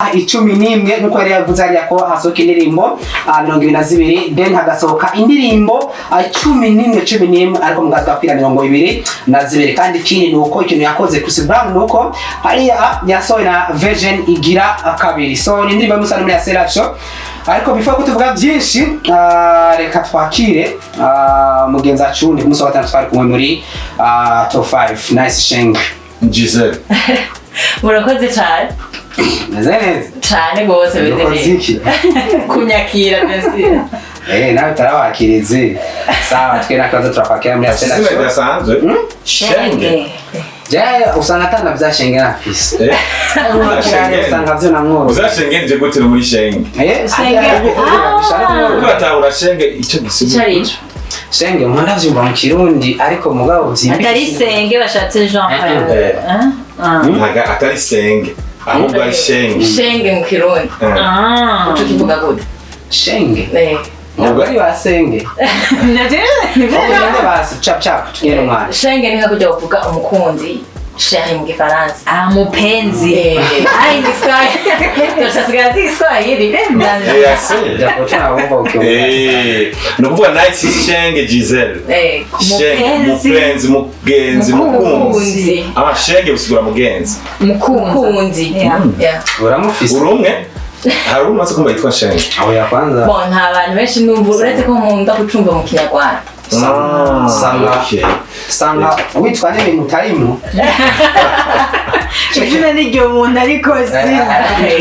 11, nkuko yari yavuze hariya ko hasohoka indirimbo 22, then hagasohoka indirimbo 11, 11, ariko mugazi gakwira 22. Kandi ikindi ni uko ikintu yakoze Chris Brown ni uko hariya yasohoye na version igira kabiri. So ni indirimbo y'umusani muri ya Seracho. Ariko before ko tuvuga byinshi, reka twakire mugenzi wacu. Ni ku munsi wa gatanu twari kumwe muri top 5, Nice Sheng. Giselle. Murakoze cyane. Meze neza? Cyane rwose, beze Ukoze neza. iki? Kunyakira mbese. Nawe tarawakirizi. Sawa, twe nakaza turakwakira muri Izina Seracho. ridasanzwe, Shenge. Je usanga atana bya Shenge na fisi. Shenge. Usanga vyo na mworo. Uzashengenje gute muri Shenge? Shenge. Uko batahura Shenge icyo Icyo gisigura? ari cyo. Shenge nkunda vyumva mu Kirundi, ariko mugabo vyimbitse. Atari senge bashatse genre. Hein? Ah. Ntago atari senge, ahubwo ari Shenge. Shenge mu Kirundi Ah. uco kivuga gute? Shenge. Ntabwo Ntabwo ari ba senge. Nivyo. Tugende basi chap chap, tugende mwana. Shenge ni nka kujya kuvuga umukunzi, chéri mu Gifaransa. Ah, mupenzi. Ai, Kiswahili turashasigaye Igiswahili. Ase. Japo tunabomba ukiongea. Ni ukuvuga Nice Shenge Giselle. Shenge. Mupenzi. Mupenzi, mugenzi, mukunzi. Mukunzi. Ama Shenge bisigura mugenzi. Mukunzi. Mukunzi. Yeah. Yeah. Uramufise? Uri umwe, hari umaze kumva yitwa Shenge? Aho ya kwanza. Bon, nta bantu benshi numva, uretse ko nkunda kucumva mu Kinyarwanda. Ah, Sanga. okay. Sanga witwa n'ibintu utarimo. Izina ni ryo muntu, ariko si.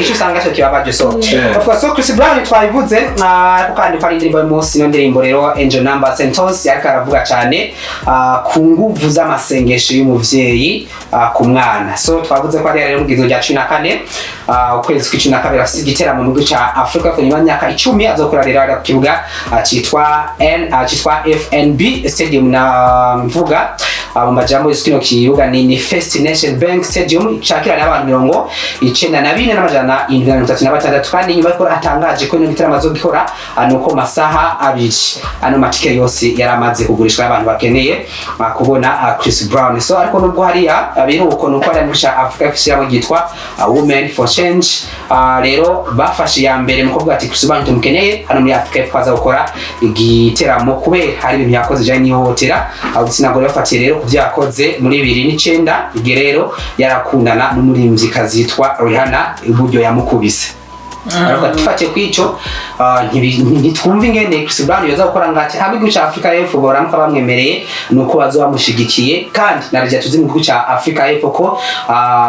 Icyo usanga cyo kibabaje. So Yeah. of course, so Chris Brown twabivuze, ariko kandi ko ari indirimbo y'umunsi. Ino ndirimbo rero, Angel Number Santos, yariko aravuga cyane ku nguvu z'amasengesho y'umuvyeyi ku mwana. So twavuze ko ari rero mu gizo rya 14, ukwezi kw'icumi na kabiri, afise igiteramo mu gihugu ca Afrika ku nyuma y'imyaka 10 azokora rero hariya ku kibuga citwa N citwa FNB Stadium. Na mvuga mu majambo yose, kino kibuga ni First Nation Bank Stadium, cakira n'abantu 94,736. Kandi nyuma yuko atangaje ko ino gitaramo azogikora, nuko masaha 2 ano matike yose yaramaze kugurishwa y'abantu bakeneye kubona Chris Brown. So ariko nubwo hariya biruko, nuko hariya muri Africa ifise ishyirahamwe ryitwa Women for Change, rero bafashe ya mbere mu kuvuga ati Chris Brown tumukeneye hano muri Africa y'Epfo, aza gukora igiteramo kubera hari ibintu yakoze bijanye n'ihohotera aho igitsina gore. Bafatiye rero ku byo yakoze muri 2009, igihe rero yarakundana n'umuririmvyikazi yitwa Rihanna, uburyo yamukubise. Aravuga ati dufatiye kuri ico, ntitwumva ingene Chris Brown yoza gukora ngati hamwe igihugu ca Afrika y'Epfo boramuka bamwemereye, nuko bazoba bamushigikiye. Kandi narya tuzi mu gihugu ca Afrika y'Epfo ko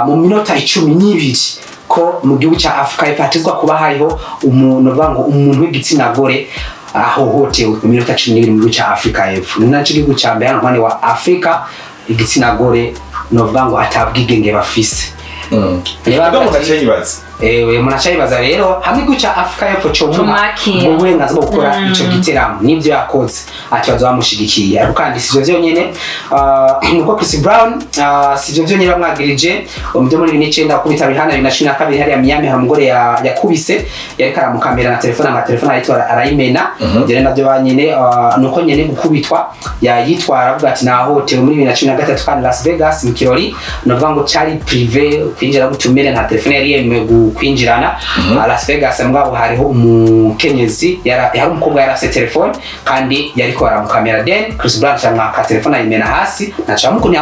mu minota 12 ko mu gihugu ca Afrika y'Epfo hatezwa kuba hariho umuntu uvuga ngo umuntu w'igitsina gore ahohotewe mu minota 12 mu gihugu ca Afrika y'Epfo. Ni naco gihugu ca mbere hano ku wa Afrika igitsina gore novuga ngo atabwigenge bafise. Reba Ubwo umuntu aciye yibaza. Ewe, umuntu aca yibaza rero hamwe igihugu ca Afrika y'Epfo comuha Comwakira. ubwo burenganzira bwo gukora ico giteramo n'ivyo yakoze, ati bazoba bamushigikiye. Ariko kandi sivyo vyonyene, nuko Chris Brown, sivyo vyonyene bamwagirije byo muri 2009 kubita Rihanna. 2012 hariya Miami hari umugore yakubise, yariko aramukamera na telefone, amatelefone arayitwara arayimena. Ivyo rero navyo banyene, nuko nyene gukubitwa yayitwara avuga ati nahohotewe. Muri 2013 kandi Las Vegas mu kirori novuga ngo cari privé, kwinjira gutumire, nta telefone yari yemewe kwinjirana. Las Vegas, mugabo hariho umukenyezi hari umukobwa yari afise telefone kandi yariko aramukamera, then Chris Brown camwaka telefone ayimena hasi, ntaco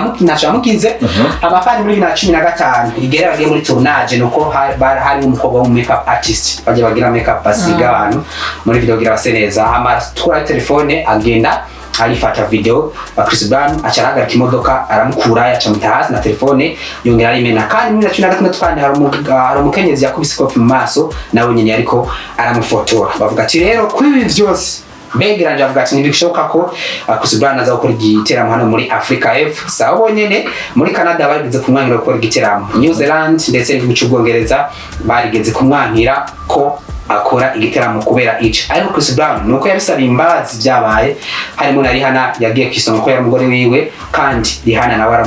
yamukize. Amafani muri 2015 igere bagiye muri tournage, nuko hari umukobwa w'umu makeup artist, bagiye bagira makeup, basiga abantu muri video kugira base neza, hama tura telefone agenda arifata video wa Chris Brown, aca arahagarika imodoka, aramukura, yacamuta hasi na telefone yongera arimena. Kandi muri 2016 kandi hari umukenyezi yakubise ikofi mu maso, nawe nyene yariko aramufotora. Bavuga ati rero kuri ibi vyose begeranje, avuga ati ntibishoboka ko Chris Brown aza gukora igiteramo hano muri Afrika y'Epfo. Sawa, bonyene muri Canada barigeze kumwankira gukora igiteramo, New Zealand ndetse n'igihugu c'Ubwongereza barigeze kumwankira ko akora igiteramo kubera ico. Ariko Chris Brown nuko yabisabiye imbabazi byabaye, harimo na Rihanna yagiye kwisonga ko yari umugore wiwe, kandi Rihanna nawe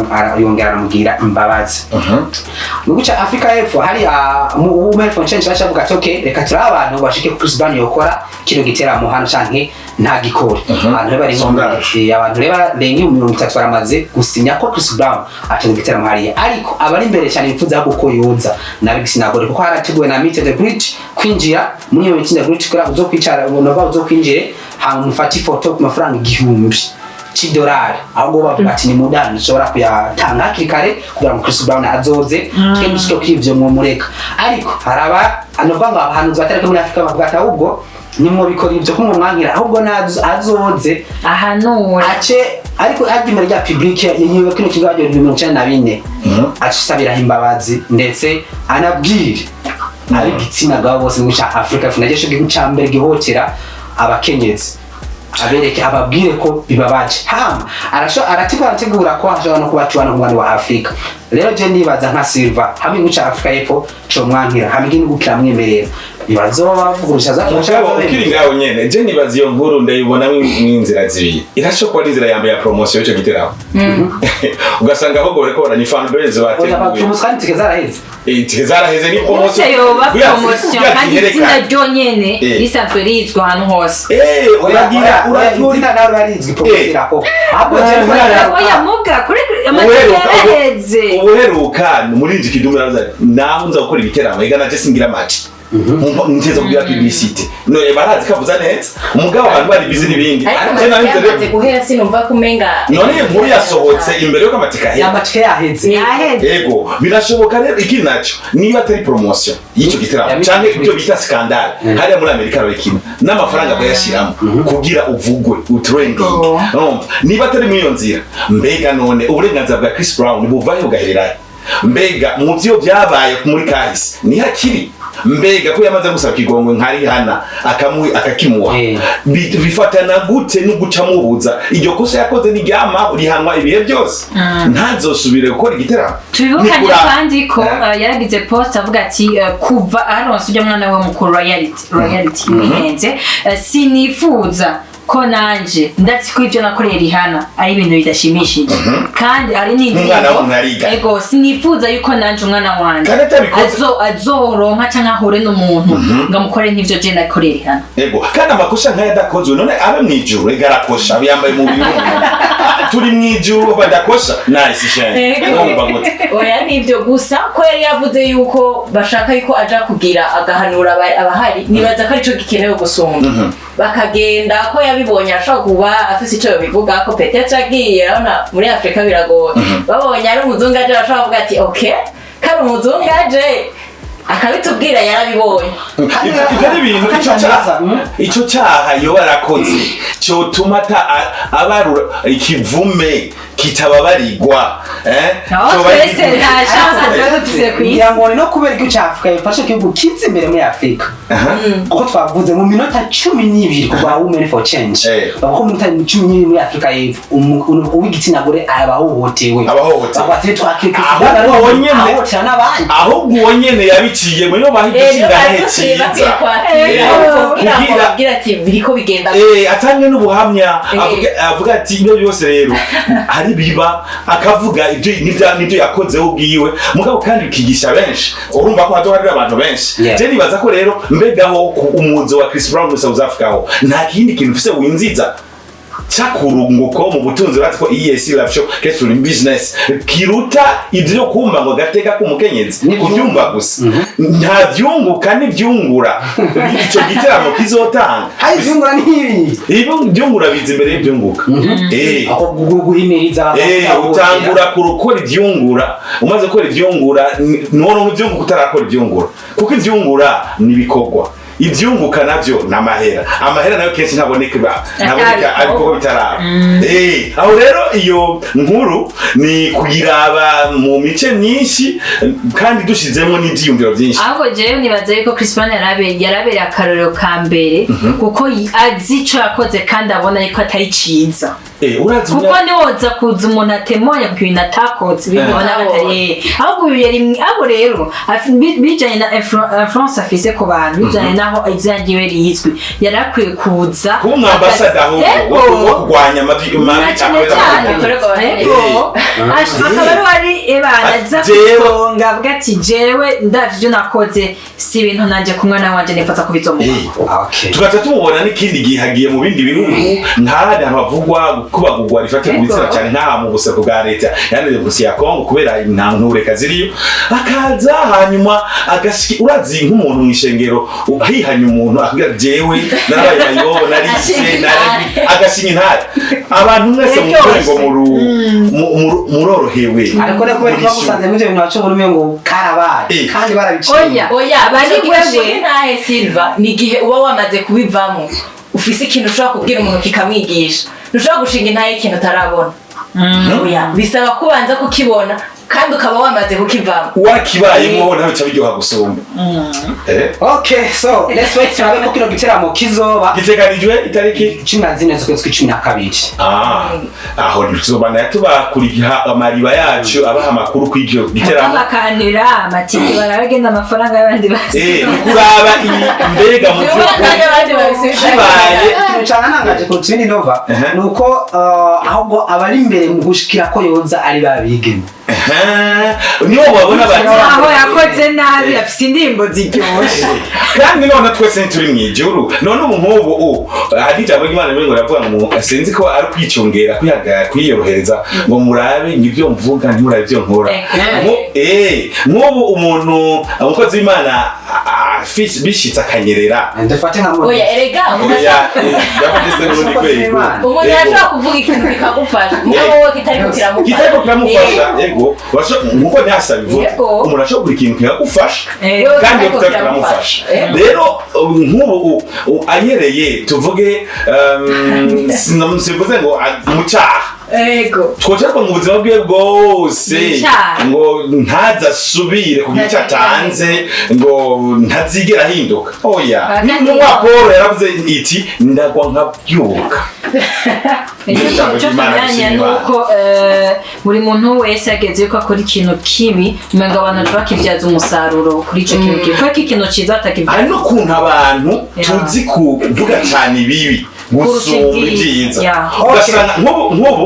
yongera aramubwira imbabazi. Mu gihugu ca Afrika y'Epfo hari mu Women for Change bacavuga ati okay, reka turi abantu bashike ko Chris Brown yokora kino giteramo hano canke Ntagikore. Abantu rero bari Sondage. Abantu rero barenga 30,000 baramaze gusinya ko Chris Brown atari giteramo hariya, ariko abari imbere cyane bifuza ko yoza n'ab'igitsina gore, kuko harateguwe na meet and greet. Kwinjira muri iyo meet and greet kugira uzokwicara unova uzokwinjire, hama mufate ifoto ku mafaranga 1000 c'idolari. Ahubwo bavuga ati ni mudani ushobora kuyatanga hakiri kare kugira ngo Chris Brown azoze, twe dushike kuri ivyo mwomureka. Ariko haraba anovuga ngo abahanuzi batari muri Afrika bavuga ati ahubwo nimwo bikora ivyo ko mwamwankira, ahubwo nazo azoze ahanura ace, ariko ajya imbere rya public yiwe kino kigo 94,000, acisabiraho imbabazi, ndetse anabwire ab'igitsina gabo bose mu ca Afrika y'Epfo, naco gihugu ca mbere gihotera abakenyezi, abereke, ababwire ko bibabaje. Hama arasho arategura arategura ko hashobora no kuba tuwana ku mugabane wa Afrika. Rero je nibaza nka Silva hamwe igihugu ca Afrika y'Epfo comwankira, hamwe igihugu kiramwemerera, bibazoba bavugurusha za Mugabo ukiri ngaho nyene, je nibaza iyo nkuru ndayibona mw'inzira zibiri. Irashobora kuba ari inzira ya mbere ya promotion y'ico giteramo, ugasanga ahubwo bariko barani fan base Oya, bateguye. promotion kandi tike zaraheze. Itike zaraheze, ni promotion. Gute yoba Kugira promotion kugira kandi ziherekane. izina ryonyene risanzwe rizwi ahantu hose? Uragira uragira Izina nawe barizwi, promotion irako, ahubwo je Oya, muga kuri amatike yaraheze. Ubuheruka muri inzu Kidumu yaravuze ati, naho nza gukora ibiteramo ega naje singira match, nteza kugira publicité no barazi ko avuza neza, umugabo abantu bari busy n'ibindi. Ariko Je nari amatike nzi yamaze guhera, sinumva ko umenga none iyo nkuru yasohotse imbere yuko amatike ahera. Amatike yaheze. Yaheze. Ego, birashoboka. Rero ikindi naco, niba atari promotion y'icyo giteramo canke ibyo bita scandale, hariya muri Amerika babikina n'amafaranga bayashiramo kugira uvugwe, utrending. Urumva, niba atari muri iyo nzira, mbega none uburenganzira bwa Chris Brown buvahe bugahererahe? Mbega mu byo byabaye muri kahise nihakiri? Mbega ko yamaze gusaba ikigongwe nka Rihanna akakimuha, bifatana gute no guca mubuza iryo kosa yakoze n'iryama rihanwa ibihe byose, ntazosubire gukora igiteramo? Tubibukanye kandi ko yaragize post avuga ati kuva aronse ujya mwana we mukuru Royalty bihenze, sinifuza ko nanje ndazi ko ibyo nakoreye Rihanna ari ibintu bidashimishije, kandi ari n'indirimbo. Nk'umwana w'umuntu ariga. Ego, sinifuza yuko nanje umwana wanje Kandi atabikoze. Azoronka canke ahure n'umuntu ngo amukore nk'ivyo je nakoreye Rihanna. Ego, kandi amakosa nk'aya adakozwe none abe mw'ijuru? Ega arakosha, yambaye umubiri w'umuntu. Turi mw'ijuru badakosha? Nice shenge, urumva gute? Oya, nibyo gusa ko yari yavuze yuko bashaka yuko aja kugira agahanura abahari. Nibaza ko arico gikenewe gusumba, bakagenda ko yabibonye, ashobora kuba afise ico yobivuga ko peut-être agiye. Urabona muri Afurika biragoye, babonye ari umuzungu aje bashobora kuvuga ati ok, kari umuzungu aje akabitubwira, yarabibonye. Ivyo ni ibintu ico cyaha yoba yarakoze cyotuma abarura ikivume kitababarirwa, eh? Aho Coba twese ikivume. nta chance tuba dufise ku isi. Ngira ngo ni no kubera igihugu cya Afurika yafashe igihugu kiza imbere muri Afurika, kuko twavuze mu minota 12 kuva Women for Change, bavuga ko mu minota 12 muri Afurika y'Epfo uw'igitsina gore aba ahohotewe. Aba ahohotewe. Bavuga ati twakiri Ahubwo uwo nyene- ahohotera n'abandi. Ahubwo uwo nyene yabiciye muri bo baha igishinga cyiza. Kugira ngo babwire ati biriko bigenda. Atange n'ubuhamya, avuga ati ibyo byose rero hari biba, akavuga ibyo nibyo yakozeho ubwiwe, mugabo kandi bikigisha benshi. Urumva ko hazoharira abantu benshi. Je nibaza ko rero mbegaho umuzo wa Chris Brown muri South Africa ho nta kindi kintu ufise winziza cyakurunguko mu butunzi, uretse ko EAC Live Show kenshi turi business, kiruta ibyo kumva ngo gateka k'umukenyezi. N'ivyunguka. Kubyumva gusa nta vyunguka n'ivyungura icyo giteramo kizotanga. Hari ivyungura n'ibi. Ibyungura biza imbere y'ibyunguka. Aho guhimiriza Utangura kurukora ivyungura, umaze gukora ivyungura nturonka ivyunguka utarakora ivyungura, kuko ivyungura ni ibikorwa, ivyunguka navyo ni amahera. Amahera nayo kenshi ntaboneka ibikorwa bitaraba. Aho rero iyo nkuru ni kuyiraba mu mice myinshi kandi dushizemo n'ivyiyumviro vyinshi. Ahubwo jewe nibaza yuko Chris Brown yarabereye akarorero ka mbere, kuko azi ico yakoze kandi abona yuko atari ciza. Urazi Kuko niwoza kuza umuntu atemoya ku bintu atakoze, bibona batari, ahubwo uyu yari abo rero bijanye na influence afise ku bantu, bijanye naho izina ryiwe rizwi, yari akwiye kuza Kuba umwambasada ahubwo wo kurwanya amavi mabi Na cyane akorera cyane. abarundi. Abakorerwa. Ego. Akaba ari wari ebana aza Jewe- kusonga avuga ati: "Jewe ndavye ivyo nakoze, si ibintu nanje ku mwana wanje nifuza kubizomuha." Okay. Tugaca tumubona n'ikindi gihe hagiye mu bindi bihugu, nk'ahandi hantu havugwa kubagurwa rifatiye ku gitsina cyane, nk'aha mu buseko bwa leta yandi demokarasi ya Kongo, kubera nta ntureka ziriyo, akaza hanyuma agashiki. Urazi nk'umuntu mu ishengero hihanye umuntu akubwira: "Jewe narabaye mayibobo, narize agashinga intare." Abantu mwese mukore ngo murorohewe. Ariko rero kubera ko bagusanze muri ibyo bintu baca umuntu ngo karabaye kandi barabiciye. Oya. Oya. Abari Ico wewe. gishinga intahe, Silva, ni igihe uba wamaze kubivamo, ufise ikintu ushobora kubwira umuntu kikamwigisha. Ntushobora gushinga intahe ikintu utarabona. Oya, bisaba kubanza kukibona kandi ukaba wamaze kukivamo. Wakibayemo nawe bica biryoha gusumba. Okay, so let's wait turabe ko kino giteramo kizoba. Giteganijwe itariki 14 z'ukwezi kwa 12. Ah, aho tuzobana tubakuriha amariba yacu abaha amakuru kw'ivyo giteramo. Bakanira amatike, barabagenda amafaranga y'abandi basi. Ni kuraba iyi mbega mu Kandi abandi babisubiza. Kibaye. Ikintu cananangaje kuruta ibindi nova ni uko ahubwo abari imbere mu gushikira ko yoza ari babigeme. Nibo babona bati Aho yakoze nabi, afise indirimbo ziryoshe. Kandi none twese ntituri mw'ijuru. None ubu nk'ubu hari ijambo ry'Imana rimwe ngo riravuga ngo, sinzi ko ari kwicungera, kwihagarara, kwiyorohereza, ngo murabe ibyo mvuga, ntimurabe ibyo nkora. Nk'ubu umuntu umukozi w'Imana bishitse akanyerera. Dufate nka Oya, erega umuntu Oya, yavuze ngo ni Umukozi rwego. w'Imana. Umuntu Yego. arashobora kuvuga ikintu kikagufasha, mugabo wowe kitariko kiramufasha. Kitariko kiramufasha, yego. Nkuko ntihasa bivuga, Yego. umuntu ashobora kugira ikintu kikagufasha Wewe kandi kitariko kitariko kiramufasha. Yego. Rero nk'ubu anyereye, tuvuge, simvuze ngo mu cyaha, Ego. twoca mu buzima bwe bwose Mu cyaha. ngo ntazasubire kugira icyo atanze, ngo ntazigera ahinduka. Oya. Kandi- N'intumwa Paul yaravuze iti: "Ndagwa nkabyuka." Icyo Ijambo ry'Imana tumenya rishima ni Imana. uko buri muntu wese ageze yuko akora ikintu kibi, umenga abantu bakibyaza umusaruro kuri icyo kintu kibi, kubera ko ikintu cyiza batakibyaza. Hari n'ukuntu abantu tuzi kuvuga cyane ibibi gusumba ibyiza. ibyiza. Yeah. Ugasanga nk'ubu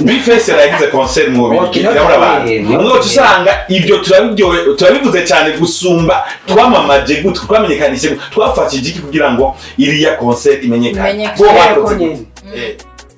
B-Face yaragize concert mu Bubiligi, irabura abantu. Umwe uca usanga ibyo turabivuze cyane gusumba twamamaje gutwe, twamenyekanishije gute, twafashije iki kugira ngo iriya concert imenyekane. Imenyekane. Bo bakoze Yego gute? nyene.